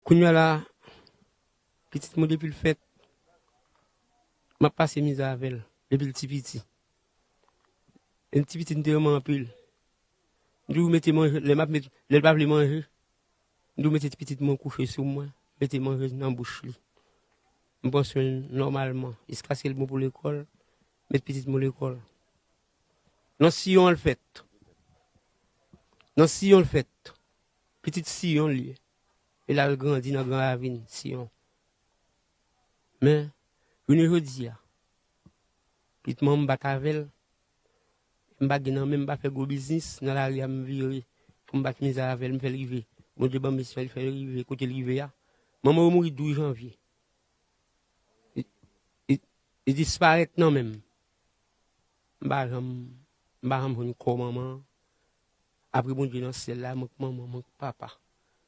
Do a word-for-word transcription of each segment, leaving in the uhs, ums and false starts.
Kounye a la, pitit mwen depi l fèt, m ap pase mizè avè l depi l ti piti. E ti piti m te renmen anpil. M toujou mete manje, lè m ap met, lè l pa vle manje, m toujou mete ti pitit mwen kouche sou mwen, mete manje nan bouch li. M pran swen l nòmalman, jiskaske l bon pou lekòl, met pitit mwen lekòl. Nan Siyon l fèt. Nan Siyon l fèt. Pitit Siyon l ye. E la l grandi nan Gran Ravin, Siyon. Men, jounen jodi a, pitit mwen m bat avè l, m pa gen nan men m, m pa fè gwo biznis, nan lari a m vire, pou m bat mizè avè l, m fè l rive. Bondye ban m misyon, li fè l rive, kote l rive a. Manman yo mouri douz janvye. Li, li, li disparèt nan men m. M pa janm, m pa janm jwenn kò manman an. Apre Bondye nan syèl la, mank manman, mank papa,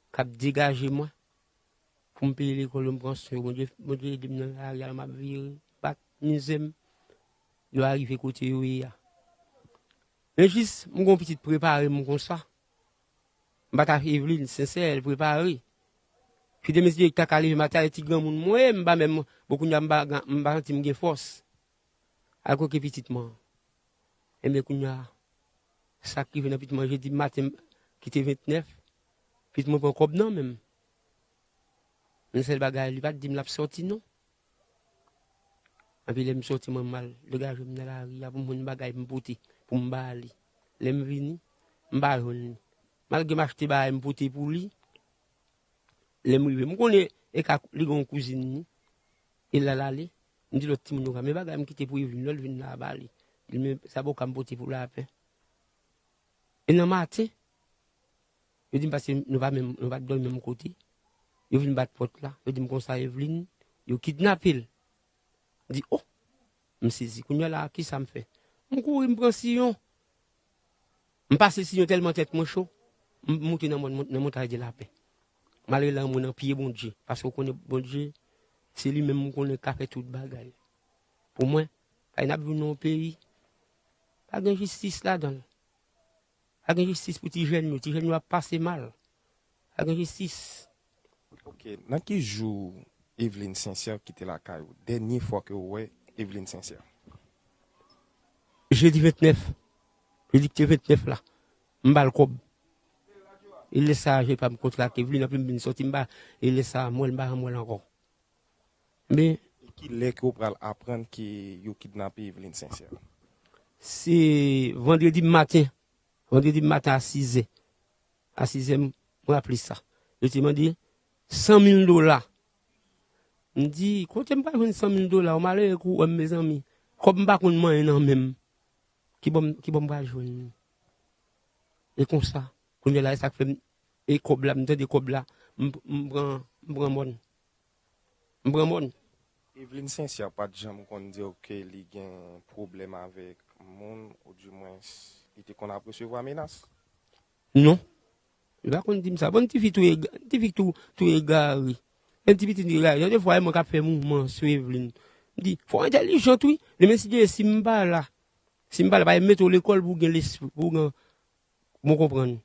k ap degaje mwen, pou m peye lekòl yo, m pran swen yo. Bondye, Bondye ede m nan lari a, m ap vire, bat mizè m, yo arive kote yo ye a. Men jis, m gon pitit prepare m konsa. M pa ta Eveline, sensè, l prepare. Fi de mesye ta ka leve maten, ti granmoun mwen, m pa menm, bon, kounye a m pa, m pa santi m gen fòs. Al koke pitit mwen. Ebyen, kounye a, sa k rive nan pitit mwen, jedi maten, ki te ventnèf, pitit mwen pran kòb nan men m. Yon sèl bagay, li pa t di m l ap sòti, non. Epi lè m sòti, mwen m al degaje m nan lari a pou m jwenn bagay m pote, pou m ba li. Lè m vini, m pa jwenn li. Malgre m achte bagay m pote pou li, lè m rive, m konnen e ka li gen yon kouzin li, e l al ale. M di lòt timoun yo, "Men bagay m kite pou Eveline, lè l vin la, ba li." Li, "Men sa bo ka m pote pou lapen." E nan maten, yo di m, paske nou pa menm, nou pa t dòmi menm kote. Yo vin bat pòt la, yo di m konsa, "Eveline, yo kidnape l." M di, "Oh!" M sezi. Kounye a la, kisa m fè? M kouri, m pran Siyon. M pase Siyon tèlman tèt mwen cho, m moute nan mòn, nan Montay de Lapè. M al rele anmwe nan pye Bondye, paske w konnen Bondye, se li menm m konnen k ka fè tout bagay. Pou mwen, kay n ap viv nan yon peyi, pa gen jistis ladan l. Pa gen jistis pou ti jèn yo. Ti jèn yo ap pase mal. Pa gen jistis. Ok, nan ki jou Eveline Sincère kite lakay ou? Dènye fwa ke w wè Eveline Sincère? Jedi ventnèf. Jedi ki te ventnèf la. M ba l kòb. E lè sa a, je pa m kontrake Eveline, anpi m vin sòti, m ba, e lè sa a, m wè l, m pa janm wè l ankò. Men, e ki lè ke w pral aprann ke yo kidnape Eveline Sincère? Se vandredi maten. Vandredi maten a sizè. A sizè, m raple sa. Yo te mande san mil dola. M di, "Kote m pral jwenn san mil dola? Ou malere kou wè m, mezanmi. Kòb m pa konn manyen nan men m. Ki bò m, ki bò m pral jwenn li?" E konsa, kounye a la, e sa k fè m, e kòb la, m tande kòb la, m, m pran, m pran mòn. M pran mòn. Eveline Sincère pa t janm konn di w ke li gen pwoblèm avèk moun, oudimwens, li te konn ap resevwa menas? Non. Li pa konn di m sa. Bon, ti fi tou ega-, ti fi tou, tou egare. Yon ti pitit egare. Yon defwa, e mwen k ap fè mouvman sou Eveline. M di, "Fò w entèlijan tou wi. Demen, si Dye, si m pa la, si m pa la, pa mete w lekòl pou w gen lespri, pou w gen," bon, konprann.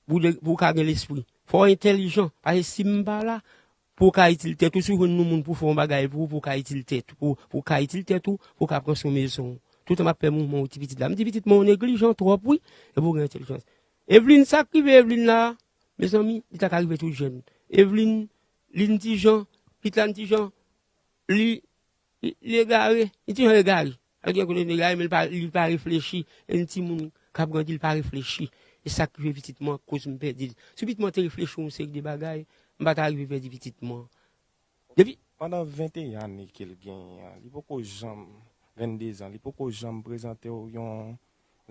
Pou de, pou w ka gen lespri. Fò w entèlijan. Paske si m pa la, pou w ka itil tèt ou, si w jwenn yon moun pou fè yon bagay pou ou, pou w ka itil tèt ou, pou, pou w ka itil tèt ou, pou w ka pran swen mezon w. Toutan m ap fè mouvman ou ti pitit la. M di pitit mwen ou neglijan twòp, wi. E pou w gen entèlijans. Eveline, sa k rive Eveline la, mezanmi, li ta ka rive tout jèn. Eveline, li n ti jan, pitit la n ti jan, li Li, li egare, li ti jan egare. Al gen kote li egare, men li pa, li pa reflechi. E yon timoun k ap grandi, li pa reflechi. E sa k rive pitit mwen, koz m pèdi l. Si pitit mwen te reflechi yon seri de bagay, m pa ta rive pèdi pitit mwen. Depi pandan venteyen ane ke l genyen an, li poko janm, vennde zan, li poko janm prezante w yon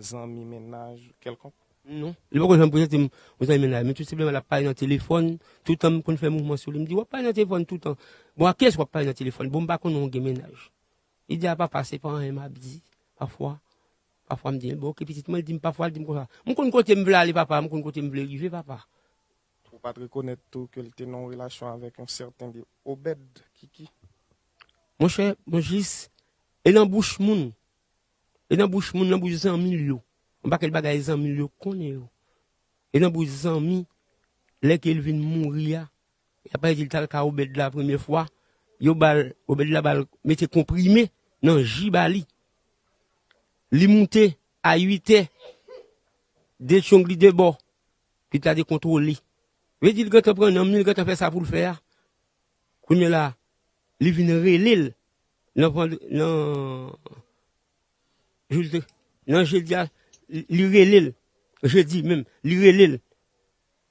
zanmi mennaj kèlkonk? Non. Li poko janm prezante m yon zanmi mennaj. Men tou senpleman, l ap pale nan telefòn. Toutan m konn fè mouvman sou li. M di, "W ap pale nan telefòn toutan. Bon, a kiyès w ap pale nan telefòn? Bon, m pa konnen w gen mennaj." Li di, "A papa, se pa anyen m ap di." Pafwa, pafwa m di, "Bon, oke, pitit mwen." Li di m, pafwa, li di m konsa, "M konn kote m vle ale, papa. M konn kote m vle rive, papa." Ou pa t rekonèt tou ke l te nan yon relasyon avèk yon sèten de Obed Kiki? Monchè, bon, jis, e nan bouch moun. E nan bouch moun, nan bouch zanmi l yo. Yon pakèt bagay zanmi l yo konnen yo. E nan bouch zanmi, lè ke l vin mouri a, y ap pale di l t al ka Obèd la premye fwa, yo ba l, Obèd la ba l mete konprime nan ji ba li. Li moute a uit è, de tchong li de bò, pitit la dekontwole. Vle di l gentan pran nanm li, l gentan fè sa pou l fè a. Kounye la, li vin rele l nan, vand- nan, jou l te- nan jedi a, li, li rele l. Jedi menm, li rele l.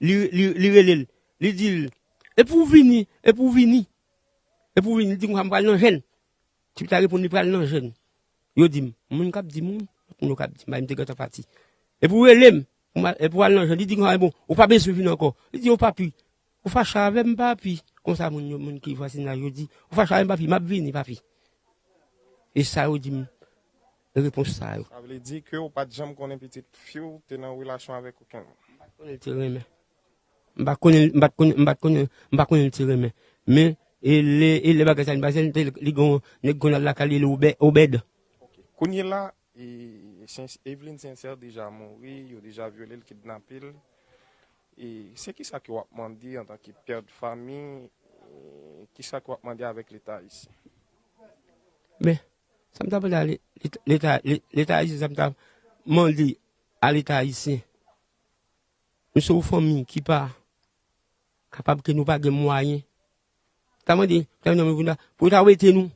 Li, li, li rele l. Li di l, epi w vini, epi w vini. Epi w vini, li di konsa m pral nan jèn. Ti pitit la reponn li pral nan jèn. Yo di m, moun k ap di moun, moun yo k ap di m, m te gentan pati. Epi w rele m, pou m al- epi w al nan jèn. Li di konsa, bon, ou pa bezwen vin ankò. Li di, o papi, ou fache avè m, papi. Konsa moun yo, moun ki vwazinaj yo di, ou fache avè m, papi, m ap vini, papi. E sa yo di m, repons sa yo. Sa vle di ke w pa t janm konnen pitit fi w te nan relasyon avèk okenn moun? M pa t konnen l te renmen. M pa konnen, m pa t konnen, m pa t konnen, m pa konnen l te renmen. Men, e lè, e lè bagay sa vin pase, li te- li gon nèg konn al lakay li, li Obè- Obèd. Ok. Kounye la, e, Sen- Eveline Sincère deja mouri, yo deja vyole l, kidnape l. E se kisa ke w ap mande antanke pè de fanmi, e kisa ke w ap mande avèk Leta ayisyen? Men, sa m ta mande a le- Leta, Leta, Leta ayisyen, sa m ta mande a Leta ayisyen. Nou se yon fanmi ki pa kapab, ke nou pa gen mwayen. Ta mande, ta mande pou ta, pou ta wete nou.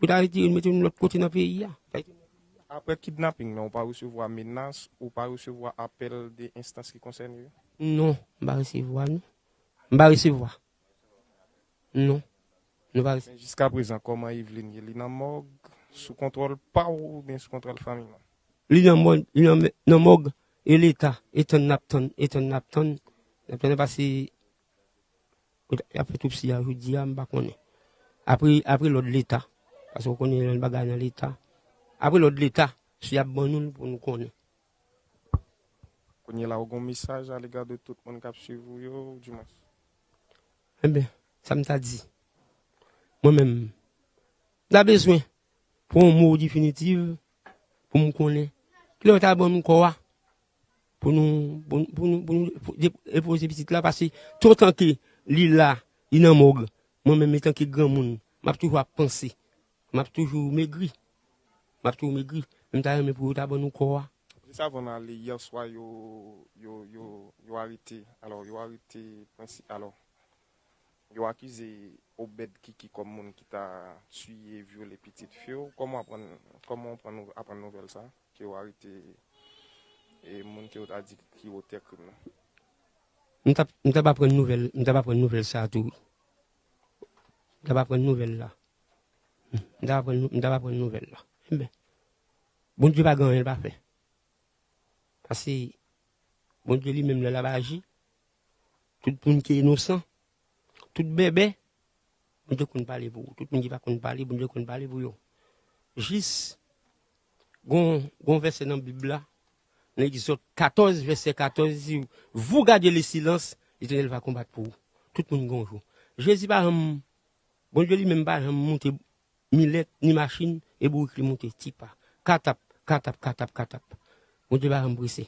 Pou ta retire nou, mete nou lòt kote nan peyi a. Apre kidnaping nan, ou pa resevwa menas, ou pa resevwa apèl de enstans ki konsène yo? Non, m pa resevwa, non. M pa resevwa. Non. Nou pa resevwa. Men jiska prezan, kòman Eveline ye? Li nan mòg, sou kontwòl pa w oubyen sou kontwòl fanmi l? Li nan mòg, li nan, nan mòg, e Leta, e tann n ap tann, e tann n ap tann. N ap tann pase, y ap fè otopsi a jodi a, m pa konnen. Apre, apre lòd Leta, paske w konnen yon bagay nan Leta. Apre lòd Leta, si y ap ban nou l pou nou konnen. Kounye la, ou gon mesaj alega de tout moun k ap swiv ou yo, ou di mwens? Enben, sa m ta di. Mwen menm, m ta bezwen pou yon mo definitif, pou m konnen. Kilè yo ta ban nou kò a, pou nou, pou, pou nou, pou nou depo- depoze pitit la, paske toutan ke li la, li nan mòg, mwen menm, etanke granmoun, m ap toujou ap panse. M ap toujou megri. M ap toujou megri. Men m ta renmen pou yo ta ban nou kò a. Jis avan n ale, yè swa, yo, yo, yo, yo arete, alò, yo arete prensi-, alò, yo akize Obed Kiki kòm moun ki ta tiye, vyole pitit fi w. Kòman w aprann, kòman w pran nou-, aprann nouvèl sa, ke yo arete, e, moun ke yo ta di ki otè krim nan? M t ap, m t ap aprann nouvèl, m t ap aprann nouvèl sa tou, wi. M t ap aprann nouvèl la. M t ap aprann, m t ap aprann nouvèl la. Enben, Bondye pa gen anyen l pa fè. Paske Bondye li menm lè l ap aji, tout moun ki inosan, tout bèbè, Bondye konn pale pou ou. Tout moun ki pa konn pale, Bondye konn pale pou yo. Jis, gon, gon vèsè nan Bib la, nan Egzòd katòz, vèsè katòz, li di, vous gardez le silence, l'Éternel va combattre pour vous. Tout moun gon jou. Jezi pa janm, Bondye li menm pa janm monte milèt, ni machin, e bourik li monte, ti pa. Katap, katap, katap, katap. Bondye pa janm prese.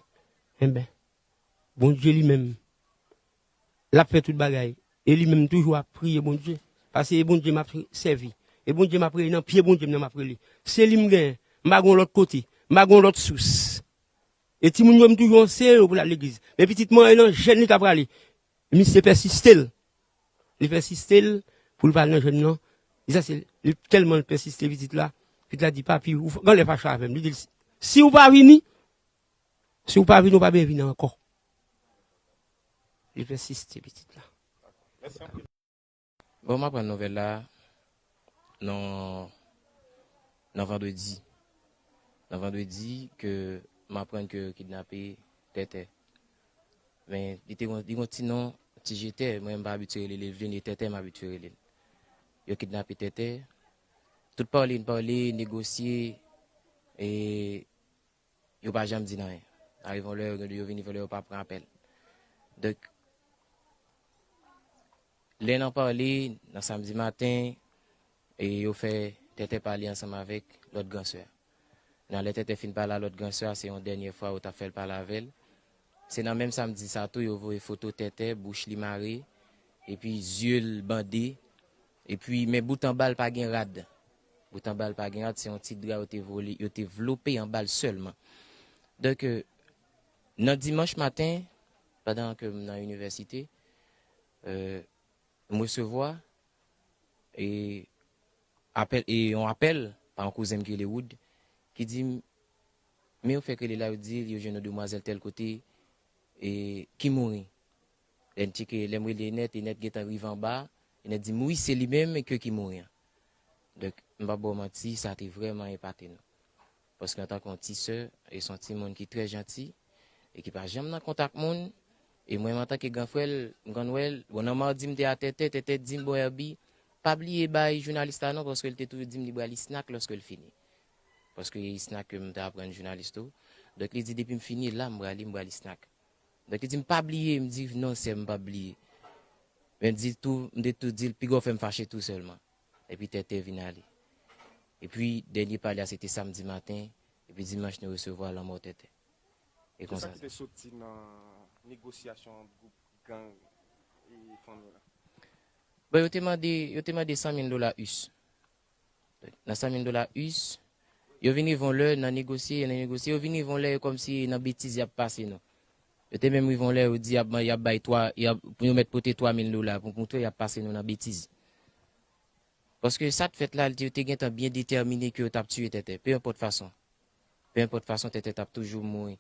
Enben, Bondye li menm, l ap fè tout bagay. E li menm toujou ap priye Bondye. Paske e Bondye m ap sèvi. E Bondye m ap rele, nan pye Bondye m nan m ap rele. Se li m genyen. M pa gon lòt kote. M pa gon lòt sous. E timoun yo, m toujou anseye yo pou l al legliz. Men pitit mwen, e nan jèn li ta prale. Misye pèsiste l. Li pèsiste l pou l pa al nan jèn nan. Li sa se, li tèlman l pèsiste pitit la. Pitit la di, "Papi, ou f- gen lè fache avè m." Li di l, "Si ou pa vini, si ou pa vini, ou pa bezwen vini ankò." Li pèsiste pitit la. Bon, m aprann nouvèl la nan, nan vandredi. Nan vandredi ke m aprann ke yo kidnape Tètè. Men li te gon, li gon ti non, Ti Jetè, mwen m pa abitye rele l Eveline, e Tètè m abitye rele l. Yo kidnape Tètè. Tout pale, n pale, negosye, e yo pa janm di n anyen. Arive yon lè, yo, yo vini fè lè yo pa pran apèl. Donk, lè n ap pale, nan samdi maten, e yo fè Tètè pale ansanm avèk lòt gran sè a. Nan lè Tètè fin pale a lòt gran sè a, se yon dènye fwa yo t ap fè l pale avè l. Se nan menm samdi sa tou, yo voye foto Tètè, bouch li mare, epi zye l bande, epi men bout anba l pa gen rad. Bout anba l pa gen rad, se yon ti dra yo te vole, yo te vlope anba l sèlman. Donk, euh, nan dimanch maten, pandan ke m nan inivèsite, euh, m resevwa e apèl, e yon apèl pa yon kouzen m ki rele Wood, ki di m, men yo fèk rele la, yo di yo jwenn yon demwazèl tèl kote, e, ki mouri. Lè n tcheke, lè m rele Enèt, Enèt gentan rive anba, Enèt di m, wi, se li menm ke ki mouri an. Donk, m p ap ba w manti, sa te vrèman epate nou. Paske antanke yon ti sè, e se yon timoun ki trè janti, e ki pa janm nan kontak moun, e mwen menm antanke gran frè l, m konn wè l, bon, nan madi m te a Tètè, Tètè di m, bon, Herby, pa bliye bay jounalis la non, paske l te toujou di m li ba l snack lòske l fini. Paske e snack ke m te aprann jounalis tou. Donk, li di, depi m fini la, m ba li, m ba li snack. Donk, li di m, pa bliye, m di, non, sè m, m p ap bliye. Men m di tou, m te tou di l, piga w fè m fache tou sèlman. Epi Tètè vin ale. Epi, dènye pale a, se te samdi maten, epi dimanch, nou resevwa lanmò Tètè. E konsa. Kisa ki te soti nan negosyasyon ant gwoup gang e fanmi la? Bon, yo te mande, yo te mande san mil dola us. Nan san mil dola us, yo vin rive yon lè nan negosye, nan negosye, yo vin rive yon lè, e kòmsi nan betiz y ap pase nou. Yo te menm rive yon lè, yo di y ap, y ap bay twa, y ap, pou yo mèt pote twa mil dola, pou montre y ap pase nou nan betiz. Paske sa t fèt la, yo te gentan byen detèmine ke yo t ap tiye Tètè, pe enpòt fason. Pe enpòt fason, Tètè t ap toujou mouri.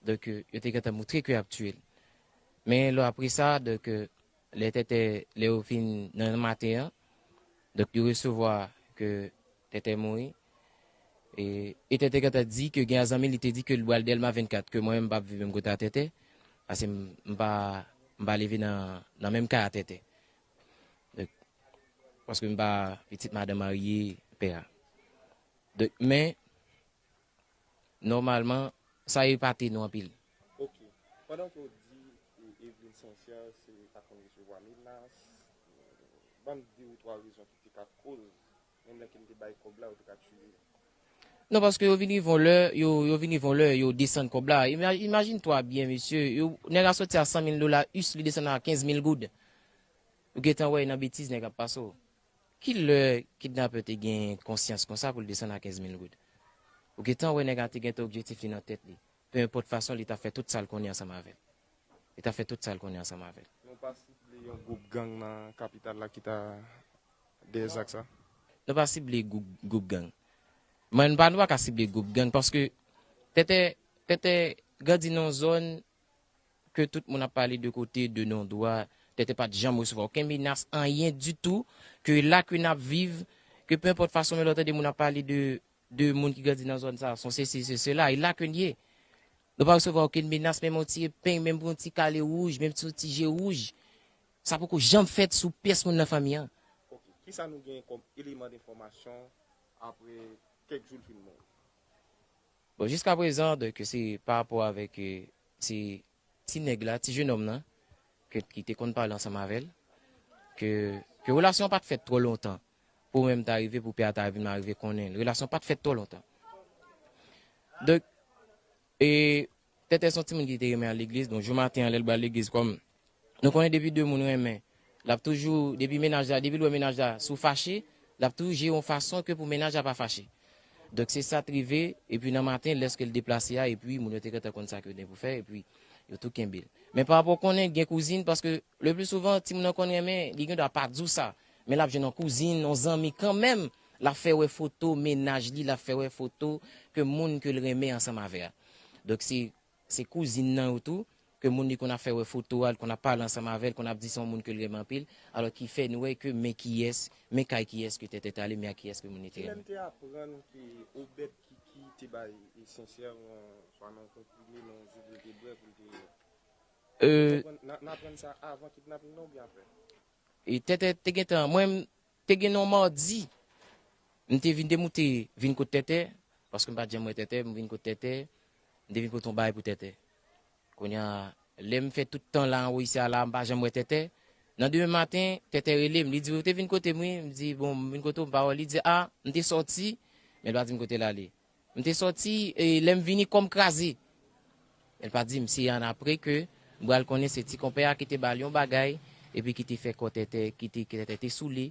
Donk, euh, yo te gentan montre ke y ap tiye l. Men lè apre sa, donk, euh, lè Tètè, lè yo fin nan maten an, donk, yo resevwa ke Tètè mouri. E, e Tètè gentan di ke gen zanmi li te di ke l pral Dèlma vennkat, ke mwen menm m p ap viv menm kote a Tètè, paske m, m pa, m pa leve nan, nan menm kay a Tètè. Donk, paske m pa pitit madanm marye pè a. Donk, men, nòmalman, sa epate nou anpil. Ok. Pandan ke w di, e, Eveline Sincère, se li ta konn resevwa menas, ban m de ou twa rezon ki te ka koz, menm lè ke m te bay kòb la, ou te ka tiye. Non, paske yo vin rive yon lè, yo, yo vin rive yon lè, yo desann kòb la. Ima-, imajine twa byen, mesye, yo, nèg la soti a san mil dola us, li desann a kenz mil goud. Ou gentan wè nan betiz nèg ap pase w. Ki lè kidnapè te gen konsyans konsa pou l desann a kenz mil goud? Ou gentan wè nèg la te gentan objektif li nan tèt li. Pe enpòt fason, li t ap fè tout sa l konnen ansanm avè l. Li t ap fè tout sa l konnen ansanm avè l. Nou pa sible yon gwoup gang nan kapital la ki ta dèyè zak sa? Nou pa sible gwoup, gwoup gang. Mwen, nou pa, nou pa ka sible gwoup gang paske Tètè, Tètè grandi nan yon zòn ke tout moun ap pale de kote, de non dwa, Tètè pa t janm resevwa okenn menas, anyen ditou, ke la ke n ap viv, ke pe enpòt fason, men lè w tande moun ap pale de, de moun ki grandi nan zòn sa, se sesi, se sela, e la ke n ye. Nou pa resevwa okenn menas, menm yon ti epeng, menm pou yon ti kale wouj, menm ti, ti je wouj. Sa poko janm fèt sou pyès moun nan fanmi an. Ok. Kisa nou genyen kòm eleman denfòmasyon apre kèk jou l fin mouri? Bon, jiskaprezan, donk, se pa rapò avèk, euh, se ti nèg la, ti jenòm nan, ke, ki te konn pale ansanm avè l, ke, ke relasyon an pa t fèt twò lontan. Pou mwen, m ta rive, pou pè a ta vin, m a rive konnen l. Relasyon pa t fèt twò lontan. Donk, e, Tètè se yon timoun ki te renmen al legliz. Donk, jou maten an, lè l pral legliz, kòm nou konnen depi de moun renmen, l ap toujou, depi mennaj la, depi l wè mennaj la sou fache, l ap toujou jere yon fason ke pou mennaj la pa fache. Donk, se sa t rive, epi nan maten, lèske l deplase a, epi moun yo te gentan konn sa ke yo gen pou fè, epi yo tou kenbe l. Men pa rapò konnen gen kouzin, paske le pli souvan, timoun nan konn renmen, li gen dwa pa di w sa, men l ap jwenn yon kouzin, yon zanmi kanmenm, l ap fè wè foto mennaj li, l ap fè wè foto ke moun ke l renmen ansanm avè a. Donk, se se kouzin nan yo tou, ke moun li konn ap fè wè foto a, l konn ap pale ansanm avè l, konn ap di se yon moun ke l renmen anpil, alò ki fè nou wè ke men kiyès, men kay kiyès ke Tètè t ale, men a kiyès ke moun li te renmen. Kilè m te aprann ke Obed Kiki te bay Sincère yon, swa nan yon konprime, nan yon ji pou l te bwè, pou l te... Euh, n aprann, n, n aprann sa avan kidnaping nan oubyen apre? E Tètè te gentan, mwen, m te gen yon madi, m te vin, depi m te vin kot Tètè, paske m pa t janm wè Tètè, m vin kot Tètè, m te vin pote yon bagay pou Tètè. Kounye a, lè m fè tout tan la, anwo isi a la, m pa janm wè Tètè. Nan demen maten, Tètè rele m, li di, ou te vin kote m, wi. M di, bon, m vin kote w, m pa wè w. Li di, a, m te sòti, men l pa di m kote l ale. M te sòti, e lè m vini, kò m kraze. Li pa di m, se annapre ke m pral konnen se ti konpè a ki te ba l yon bagay, epi ki te fè kò Tètè, ki te, ke Tètè te sou li,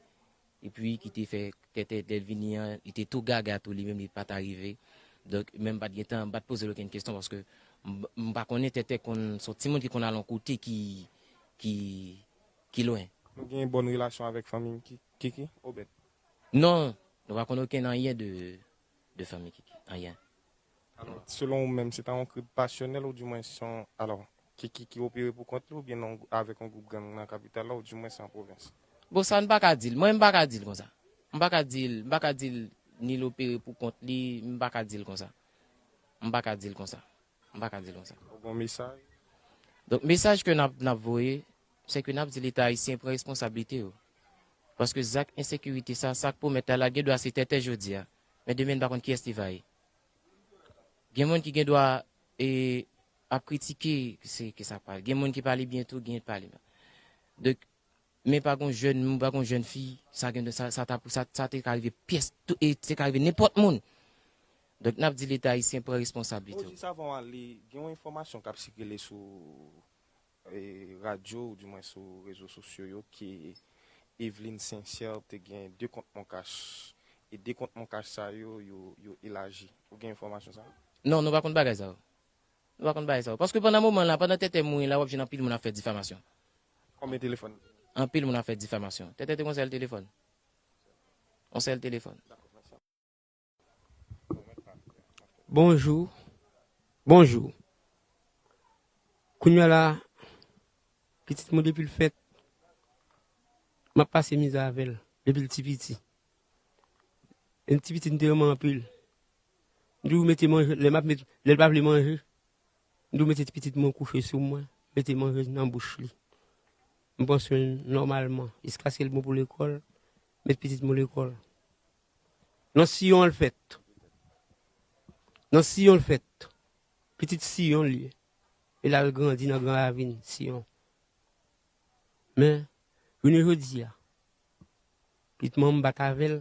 epi ki te fè Tètè, lè l vini an, li te tou gaga tou, li menm li pa t arive. Donk, men m pa t gentan, m pa t poze l okenn kesyon, paske m, m pa konnen Tètè konn, se yon timoun ki konn al yon kote ki, ki, ki lwen. Nou gen bòn relasyon avèk fanmi Ki-, Kiki, Obed? Non, nou pa konn okenn anyen de, de fanmi Kiki, anyen. Alò, selon ou menm, se ta yon kri pasyonèl oudimwen se yon, alò, Kiki ki opere pou kont li oubyen nan, avèk yon gwoup gang nan kapital la oudimwen se an pwovens? Bon, sa n pa ka di l. Mwen, m pa ka di l konsa. M pa ka di l, m pa ka di l ni l opere pou kont li, m pa ka di l konsa. M pa ka di l konsa. M pa ka di l konsa. Ou gen yon mesaj? Donk, mesaj ke n ap, n ap voye, se ke n ap di Leta ayisyen pran responsablite yo. Paske zak ensekirite sa, sa k pwomèt la, la gen dwa se Tètè jodi a. Men demen, n pa konn kiyès li va ye. Gen moun ki gen dwa, e, ap kritike, se ke sa pale. Gen moun ki pale byen tou, gen pale mal. Donk, men pa gon jèn, men pa gon jèn fi, sa gen, sa, sa ta, sa, sa te ka rive pyès, tou, e te ka rive nenpòt moun. Donk, n ap di Leta ayisyen pran responsablite yo. Jis avan w ale, gen yon enfòmasyon k ap sikile sou, e, radyo, oudimwen sou rezo sosyo yo, ke Eveline Sincère te gen de kont Moncash. E de kont Moncash sa yo, yo, yo elaji. Ou gen enfòmasyon sa? Non, nou pa konn bagay sa yo. Nou pa konn bagay sa yo. Paske pandan moman la, pandan Tètè mouri la, w ap jwenn anpil moun ap fè difamasyon. Konbyen telefòn? Anpil moun ap fè difamasyon. Tètè te gon sèl telefòn. Yon sèl telefòn. Bonjou. Bonjou. Kounye a la, pitit mwen depi l fèt, m ap pase mizè avè l depi l ti piti. E ti piti m te renmen anpil. M toujou mete manje, lè m ap met, lè l pa vle manje, m toujou mete ti pitit mwen kouche sou mwen, mete manje nan bouch li. M pran swen l nòmalman, jiskaske l bon pou lekòl, met pitit mwen lekòl. Nan Siyon l fèt. Nan Siyon l fèt. Pitit Siyon l ye. E l al grandi nan Gran Ravin, Siyon. Men, jounen jodi a, pitit mwen m bat avè l,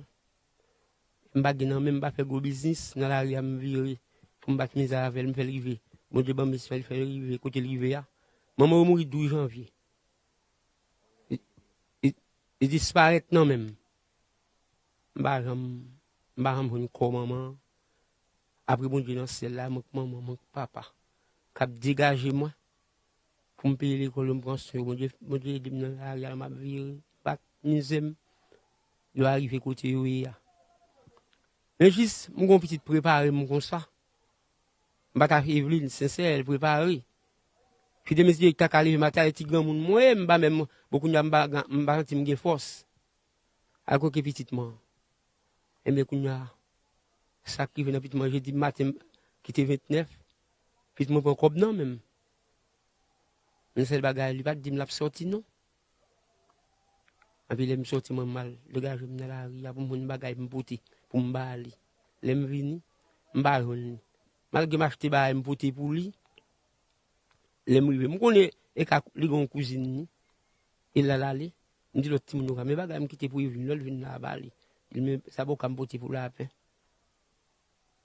m pa gen nan men m, m pa fè gwo biznis, nan lari a m vire, pou m bat mizè avè l, m fè l rive. Bondye ban m misyon, li fè l rive kote l rive a. Manman yo mouri douz janvye. Li, li, li disparèt nan men m. M pa janm, m pa janm jwenn kò manman an. Apre Bondye nan syèl la, mank manman, mank papa k ap degaje mwen pou m peye lekòl yo, m pran swen yo. Bondye, Bondye ede m nan lari a, m ap vire, bat mizè m, yo arive kote yo ye a. Men jis, m gon pitit prepare m konsa. M pa ta Eveline, sensè, l prepare. Fi de mesye ta ka leve maten, ti granmoun mwen, m pa menm, bon, kounye a m pa, m pa santi m gen fòs. Al koke pitit mwen. Enben, kounye a, sa k rive nan pitit mwen, jedi maten, ki te ventnèf, pitit mwen pran kòb nan men m. Men sèl bagay, li pa t di m l ap sòti, non. Anpi lè m sòti, mwen, m al degaje m nan lari a pou m jwenn bagay pou m pote, pou m ba li. Lè m vini, m pa jwenn li. Malgre m achte bagay m pote pou li, lè m rive, m konnen e ka li gen yon kouzin li, e l al ale. M di lòt timoun yo, "Men bagay m kite pou Eveline, lè l vin la, ba li." Li, "Men sa pa w ka m pote pou lapen."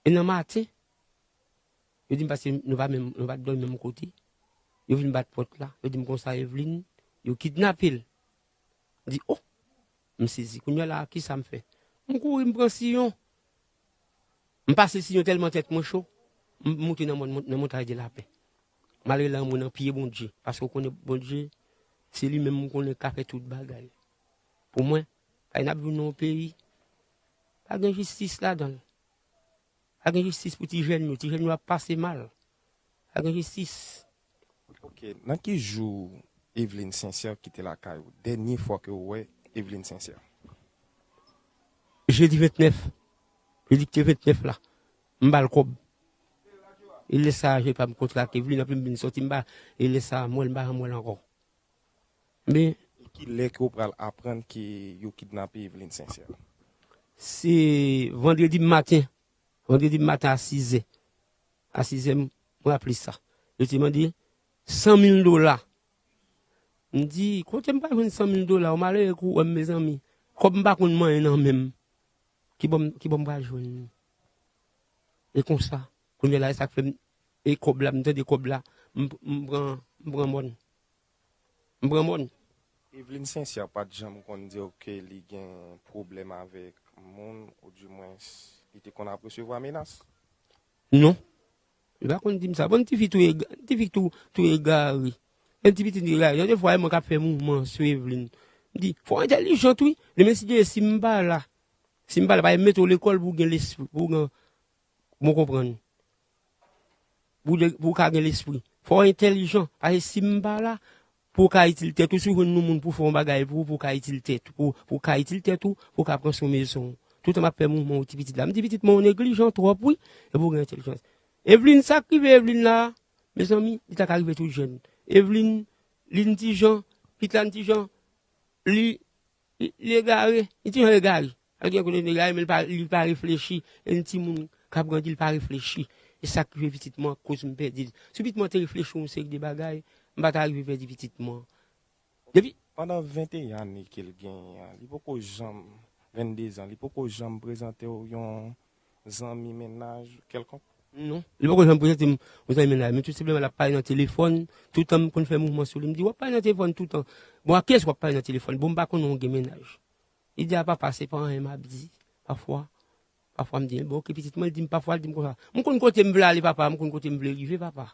E nan maten, yo di m, paske nou pa menm, nou pa t dòmi menm kote. Yo vin bat pòt la, yo di m konsa, "Eveline, yo kidnape l." M di, "Oh!" M sezi. Kounye a la, kisa m fè? M kouri, m pran Siyon. M pase Siyon tèlman tèt mwen cho, m moute nan mòn, nan Montay de Lapè. M al rele anmwe nan pye Bondye, paske w konnen Bondye, se li menm m konnen k ka fè tout bagay. Pou mwen, kay n ap viv nan yon peyi, pa gen jistis ladan l. Pa gen jistis pou ti jèn yo. Ti jèn yo ap pase mal. Pa gen jistis. Ok, nan ki jou Eveline Sincère kite lakay ou? Dènye fwa ke ou wè Eveline Sincère? Jedi ventnèf. Jedi ki te ventnèf la. M ba l kòb. E lè sa a, je pa m kontrake Eveline, anpi m vin sòti, m ba, e lè sa a, m wè l, m pa janm wè l ankò. Men, ki lè ke w pral aprann ke yo kidnape Eveline Sincère? Se vandredi maten. Vandredi maten a sizè. A sizè, m raple sa. Yo te mande san mil dola. M di, "Kote m pral jwenn san mil dola? Yon malere kou wè m, mezanmi. Kòb m pa konn manyen nan men m. Ki bò m, ki bò m pral jwenn li?" E konsa, kounye a la, e sa k fè m e kòb la, m tande kòb la, m, m pran, m pran mòn. M pran mòn. Eveline Sincère pa t janm konn di w ke li gen pwoblèm avèk moun, oudimwens li te konn ap resevwa menas? Non. Li pa konn di m sa. Bon, ti fi tou ega-, ti fi tou, tou egare. Yon ti pitit egare. Yon defwa, e mwen k ap fè mouvman sou Eveline. M di, fò w entèlijan tou wi. Demen si Dye, si m pa la, si m pa la, pa mete w lekòl pou w gen lespri, pou w gen, bon konprann. Pou w de-, pou w ka gen lespri. Fò w entèlijan. Paske si m pa la, pou w ka itil tèt ou, si w jwenn yon moun pou fè yon bagay pou ou, pou w ka itil tèt ou, pou, pou w ka itil tèt ou, pou w ka pran swen mezon w. Toutan m ap fè mouvman ou ti pitit la. M di pitit mwen ou neglijan twòp wi, epi w gen entèlijans. Eveline, sa k rive Eveline la, mezanmi, li ta ka rive tout jèn. Eveline, li n ti jan, pitit la n ti jan, li, li, li egare, li ti jan egare. Sa vle di gen kote l egare, men li pa, li pa reflechi. E n timoun k ap grandi, li pa reflechi. E sa k rive pitit mwen, akoz m pèdi l. Si pitit mwen te reflechi yon seri de bagay, m pa ta rive pèdi pitit mwen. Depi Pandan venteyen ane ke l genyen an, li poko janm, venndezan, li poko janm prezante w yon zanmi mennaj kèlkonk? Non. Li poko janm prezante m yon zanmi mennaj. Men tou senpleman, l ap pale nan telefòn. Toutan m konn fè mouvman sou li. M di, w ap pale nan telefòn toutan. Bon, a kiyès w ap pale nan telefòn? Bon, m pa konnen w gen mennaj. Li di, a papa, se pa anyen m ap di. Pafwa, pafwa m di, bon, oke, pitit mwen, li di m pafwa, li di m konsa. M konn kote m vle ale, papa, m konn kote m vle rive, papa.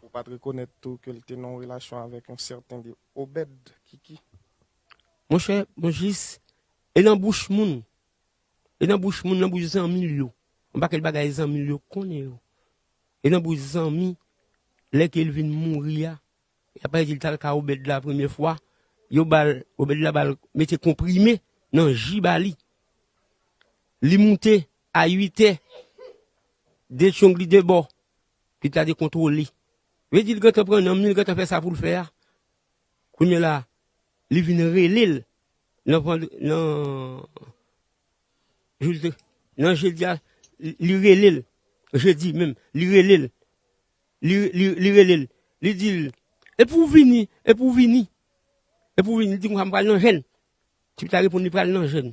Ou pa t rekonèt tou ke l te nan yon relasyon avèk yon sèten de Obed Kiki? Monchè, bon, jis, e nan bouch moun, e nan bouch moun, nan bouch zanmi l yo. Yon pakèt bagay zanmi l yo konnen yo. E nan bouch zanmi, lè ke l vin mouri a, y ap pale di l t al ka Obed la premye fwa, yo ba l, Obed la ba l mete konprime nan ji ba li. Li moute a uit è, de tchong li de bò, pitit la dekontwole. Vle di l gentan pran nanm li, l gentan fè sa pou l fè a. Kounye la, li vin rele l nan, nan, nan jedi a, li rele l, jedi menm, li rele l, li, li, li rele l, li di l, epi w vini, epi w vini, epi w vini, li di konsa m pral nan jèn. Ti pitit la reponn li pral nan jèn.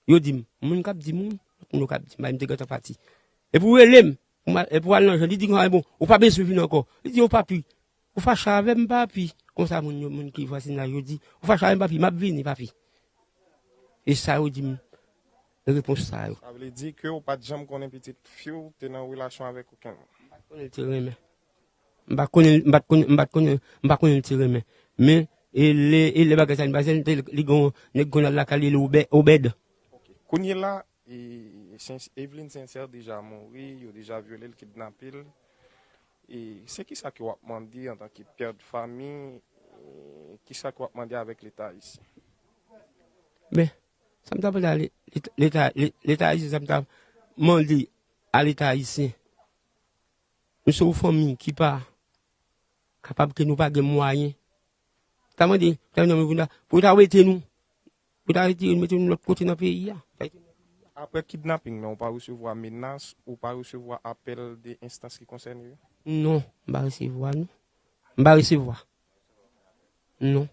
Yo di m, moun k ap di m wi, moun yo k ap di m, bagay m te gentan pati. Epi w rele m, pou m al, epi w al nan jèn. Li di konsa, bon, ou pa bezwen vin ankò. Li di, o papi, ou fache avè m, papi. Konsa moun yo, moun ki vwazinaj yo di, ou fache avè m, papi, m ap vini, papi. E sa yo di m, repons sa yo. Sa vle di ke w pa t janm konnen pitit fi w te nan relasyon avèk okenn moun? M pa t konnen l te renmen. M pa t konnen, m pa t konnen, m pa t konnen, m pa konnen l te renmen. Men, e lè, e lè bagay sa vin pase, li te, li gen yon nèg konn al lakay li, li rele Obè-, Obèd. Kounye la, e, Sen-, Eveline Sincère deja mouri, yo deja vyole l, kidnape l. E se kisa ke w ap mande antanke pè de fanmi, e kisa ke w ap mande avèk Leta ayisyen? Men, sa m ta mande a Le-, Leta, Leta, Le-, Leta ayisyen, sa m ta mande a Leta ayisyen, nou se yon fanmi ki pa kapab, ke nou pa gen mwayen. Ta mande, ta mande pou ta, pou ta wete nou. Pou ta retire nou, mete nou lòt kote nan peyi a. Apre kidnaping nan, ou pa resevwa menas, ou pa resevwa apèl de enstans ki konsène yo? Non, m pa resevwa, non. M pa resevwa. Non.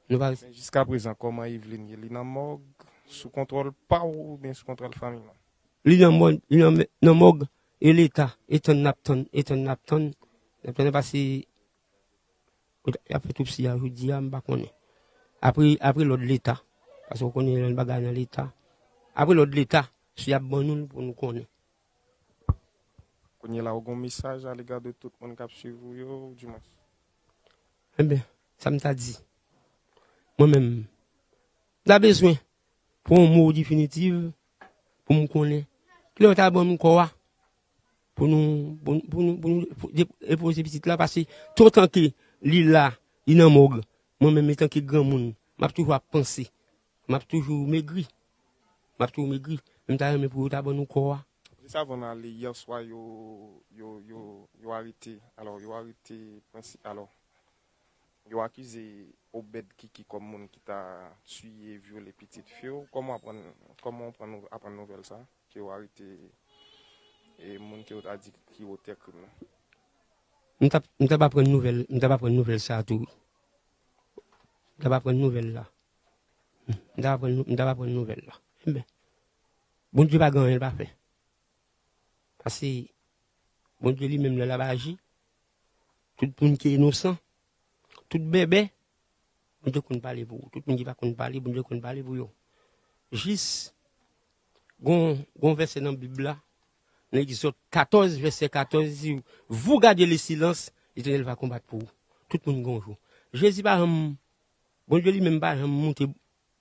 Nou pa resevwa. Men jiskaprezan, kòman Eveline ye? Li nan mòg, sou kontwòl pa w oubyen sou kontwòl fanmi l? Li nan mòg, li nan, nan mòg, e Leta, e tann n ap tann, e tann n ap tann, n ap tann pase, y ap fè otopsi a jodi a, m pa konnen. Apre, apre lòd Leta, paske w konnen lòt bagay nan Leta. Apre lòd Leta, si y ap ban nou l pou nou konnen. Kounye la, ou gen yon mesaj alega de tout moun k ap swiv ou yo, oudimwens? Enben, sa m ta di. Mwen menm, m ta bezwen pou yon mo definitif, pou m konnen kilè yo ta ban nou kò a, pou nou, pou, pou nou, pou nou pou de-, depoze pitit la, paske toutan ke li la, li nan mòg, mwen menm, etanke granmoun, m ap toujou ap panse, m ap toujou megri, m ap toujou megri, men m ta renmen pou yo ta ban nou kò a. Jis avan n ale, yè swa, yo, yo, yo, yo arete, alò, yo arete prensi-, alò, yo akize Obed Kiki kòm moun ki ta tiye, vyole pitit fi w. Kòman w aprann, kòman w aprann, aprann nouvèl sa, ke yo arete, e, moun ke yo ta di ki otè krim nan? M t ap, m t ap aprann nouvèl, m t ap aprann nouvèl sa tou wi. M t ap aprann nouvèl la. M t ap aprann, m t ap aprann nouvèl la. Enben, Bondye pa gen anyen l pa fè. Paske Bondye li menm lè l ap aji, tout moun ki inosan, tout bèbè, Bondye konn pale pou ou. Tout moun ki pa konn pale, Bondye konn pale pou yo. Jis, gon, gon vèsè nan Bib la, nan Egzòd katòz, vèsè katòz, li di, Vous gardez le silence, l'Éternel va combattre pour vous. Tout moun gon jou. Jezi pa janm, Bondye li menm pa janm monte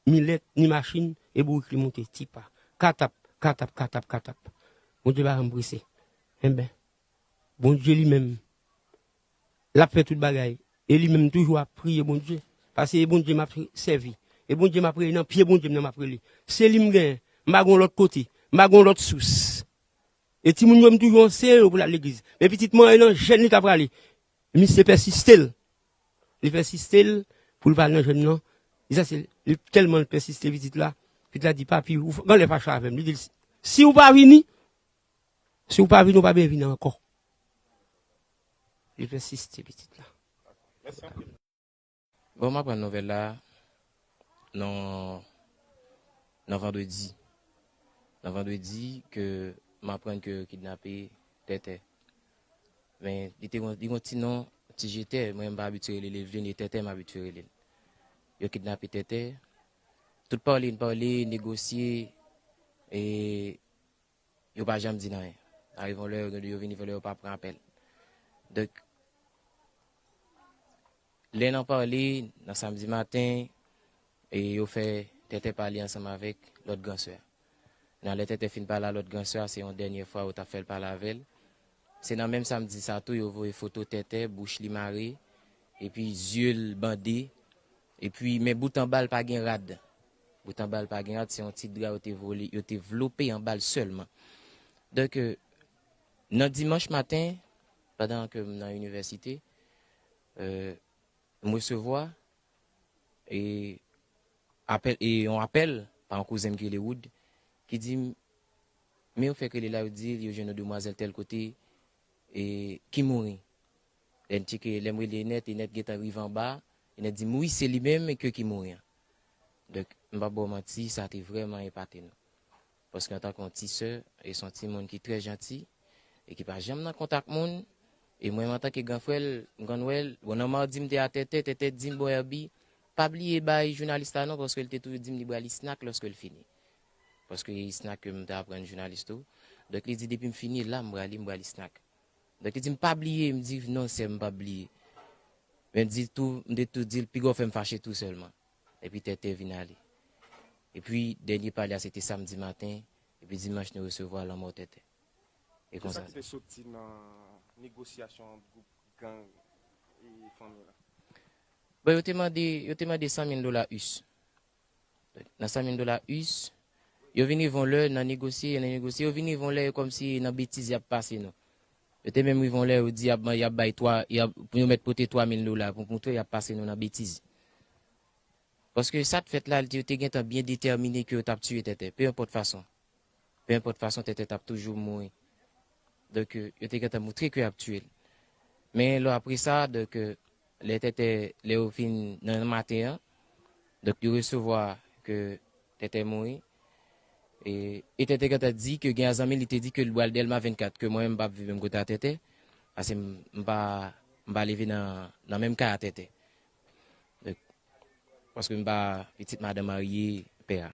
milèt, ni machin, e bourik li monte, tipa. Katap, katap, katap, katap. Bondye pa janm prese. Enben, Bondye li menm, l ap fè tout bagay. E li menm toujou ap priye Bondye. Paske e Bondye m ap sèvi. E Bondye m ap rele, nan pye Bondye m nan m ap rele. Se li m genyen. M pa gon lòt kote. M pa gon lòt sous. E timoun yo, m toujou anseye yo pou l al legliz. Men pitit mwen, nan jèn li ta prale. Misye pèsiste l. Li pèsiste l pou l pa al nan jèn nan. Li sa se, li tèlman l pèsiste pitit la. Pitit la di, "Papi, ou f-, genlè fache avè m." Li di l, "Si ou pa vini, si ou pa vini, ou pa bezwen vini ankò." Li pèsiste pitit la. Mèsi anpil. Bon, m aprann nouvèl la nan, nan vandredi. Nan vandredi ke m aprann ke yo kidnape Tètè. Men, li te gon, li gon ti non, Ti Jetè, mwen m pa abitye rele l Evelyne, e Tètè m abitye rele l. Yo kidnape Tètè. Tout pale, n pale, negosye, e yo pa janm di n anyen. Arive yon lè, yo, yo vin yon lè, yo pa pran apèl. Donk, lè n ap pale, nan samdi maten, e yo fè Tètè pale ansanm avèk lòt gran sè a. Nan lè Tètè fin pale a lòt gran sè a, se yon dènye fwa yo t ap fè l pale avè l. Se nan menm samdi sa tou, yo voye foto Tètè, bouch li mare, epi zye l bande, epi men bout anba l pa gen rad. Bout anba l pa gen rad, se yon ti dra yo te vole, yo te vlope anba l sèlman. Donk, euh, nan dimanch maten, pandan ke m nan inivèsite, euh, m resevwa e apèl, e yon apèl pa yon kouzen m ki rele Wood, ki di m, men yo fèk rele la, yo di yo jwenn yon demwazèl tèl kote, e, ki mouri. Lè n tcheke, lè m rele Enèt, Enèt gentan rive anba, Enèt di m, wi, se li menm ke ki mouri an. Donk, m p ap ba w manti, sa te vrèman epate nou. Paske antanke yon ti sè, e se yon timoun ki trè janti, e ki pa janm nan kontak moun, e mwen menm antanke gran frè l, m konn wè l, bon, nan madi m te a Tètè, Tètè di m, bon, Herby, pa bliye bay jounalis la non, paske l te toujou di m li ba li snak lòske l fini. Paske e snak ke m te aprann jounalis tou. Donk, li di, depi m fini la, m ba li, m ba li snak. Donk, li di m, pa bliye, m di, non, sè m, m p ap bliye. Men m di tou, m te tou di l, piga w fè m fache tou sèlman. Epi Tètè vin ale. Epi dènye pale a, se te samdi maten, epi dimanch nou resevwa lanmò Tètè. E konsa. Kisa ki te soti nan negosyasyon ant gwoup gang e fanmi la? Bon, yo te mande, yo te mande san mil dola us. Nan san mil dola us, yo vin rive yon lè nan negosye, nan negosye, yo vin rive yon lè kòmsi nan betiz y ap pase nou. Yo te menm rive yon lè yo di y ap, y ap bay twa, y ap, pou yo mèt pote twa mil dola pou moutre y ap pase nou nan betiz. Paske sa t fèt la, yo te gentan byen detèmine ke yo t ap tiye Tètè, pe enpòt fason. Pe enpòt fason, Tètè t ap toujou mouri. Donk, euh, yo te gentan moutre ke y ap tiye l. Men lè apre sa, donk, euh, lè Tètè, lè yo fin nan maten an, donk, yo resevwa ke Tètè mouri. E, e Tètè gentan di ke gen yon zanmi li te di ke l pral Dèlma vennkat, ke mwen menm m p ap viv menm kote a Tètè, paske m, m pa, m pa leve nan, nan menm kay a Tètè. Donk, paske m pa pitit madanm marye pè a.